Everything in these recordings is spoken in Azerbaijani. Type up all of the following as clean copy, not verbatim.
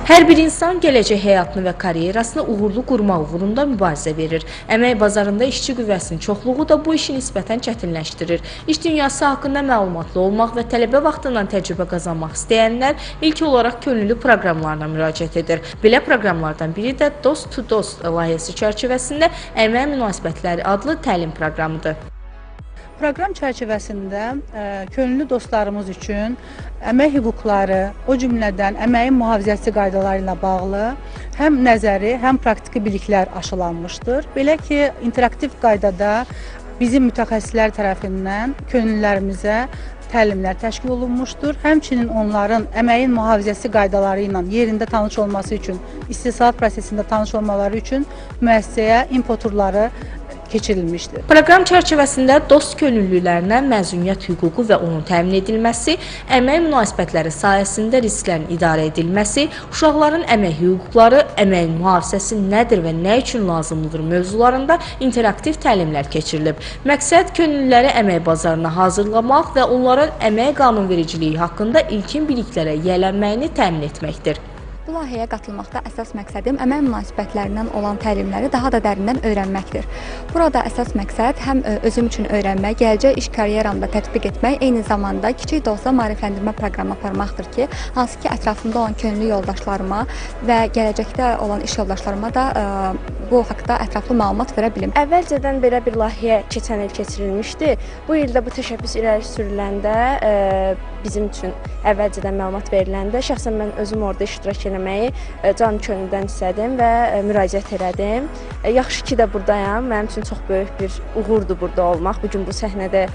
Hər bir insan gələcək həyatını və karyerasını uğurlu qurmaq uğrunda mübarizə verir. Əmək bazarında işçi qüvvəsinin çoxluğu da bu işi nisbətən çətinləşdirir. İş dünyası haqqında məlumatlı olmaq və tələbə vaxtından təcrübə qazanmaq istəyənlər ilk olaraq könüllü proqramlarına müraciət edir. Belə proqramlardan biri də Dost to Dost layihəsi çərçivəsində Əmək Münasibətləri adlı təlim proqramıdır. Proqram çərçivəsində könüllü dostlarımız üçün əmək hüquqları, o cümlədən əməyin mühafizəsi qaydaları ilə bağlı həm nəzəri, həm praktiki biliklər aşılanmışdır. Belə ki, interaktiv qaydada bizim mütəxəssislər tərəfindən könüllülərimizə təlimlər təşkil olunmuşdur. Həmçinin onların əməyin mühafizəsi qaydaları ilə yerində tanış olması üçün, istehsalat prosesində tanış olmaları üçün müəssisəyə infoturları keçirilmişdir. Proqram çərçivəsində dost könüllülərinə məzuniyyət hüququ və onun təmin edilməsi, əmək münasibətləri sahəsində risklərin idarə edilməsi, uşaqların əmək hüquqları, əməyin mühafizəsi nədir və nə üçün lazımlıdır mövzularında interaktiv təlimlər keçirilib. Məqsəd könüllüləri əmək bazarına hazırlamaq və onların əmək qanunvericiliyi haqqında ilkin biliklərə yiyələnməyini təmin etməkdir. Bu layihəyə qatılmaqda əsas məqsədim əmək münasibətlərindən olan təlimləri daha da dərindən öyrənməkdir. Burada əsas məqsəd həm özüm üçün öyrənmək, gələcək iş karyeramda tətbiq etmək, eyni zamanda kiçik də olsa maarifləndirmə proqramı aparmaqdır ki, hansı ki ətrafımda olan könüllü yoldaşlarıma və gələcəkdə olan iş yoldaşlarıma da bu haqda ətraflı məlumat verə bilim. Əvvəlcədən belə bir layihə keçən il keçirilmişdi. Bu il də bu təşəbbüs irəli sürüləndə, bizim üçün əvvəlcədən məlumat veriləndə şəxsən mən özüm orada iştirak eləməyi can könüldən istədim və müraciət elədim. Yaxşı ki də burdayam. Mənim üçün çox böyük bir uğurdur burada olmaq. Bu gün bu səhnədə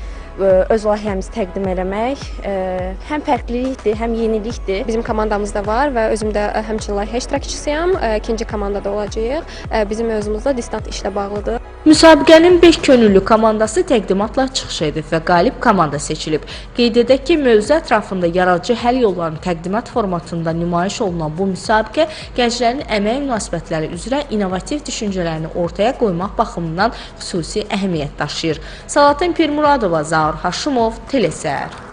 öz layihəmizi təqdim eləmək həm fərqlilikdir, həm yenilikdir. Bizim komandamız da var və özüm də həmçinin layihə iştirakçısıyam. İkinci komandada olacağıq. Bizim mövzumuz da distant işlə bağlıdır. Müsabiqənin 5 könüllü komandası təqdimatla çıxış edib və qalib komanda seçilib. Qeyd edək ki, mövzu ətrafında yaradıcı həll yollarının təqdimat formatında nümayiş olunan bu müsabiqə gənclərin əmək münasibətləri üzrə innovativ düşüncələrini ortaya qoymaq baxımından xüsusi əhəmiyyət daşıyır. Salatin Pirmuradova, Zaur Haşimov, Telesəhər.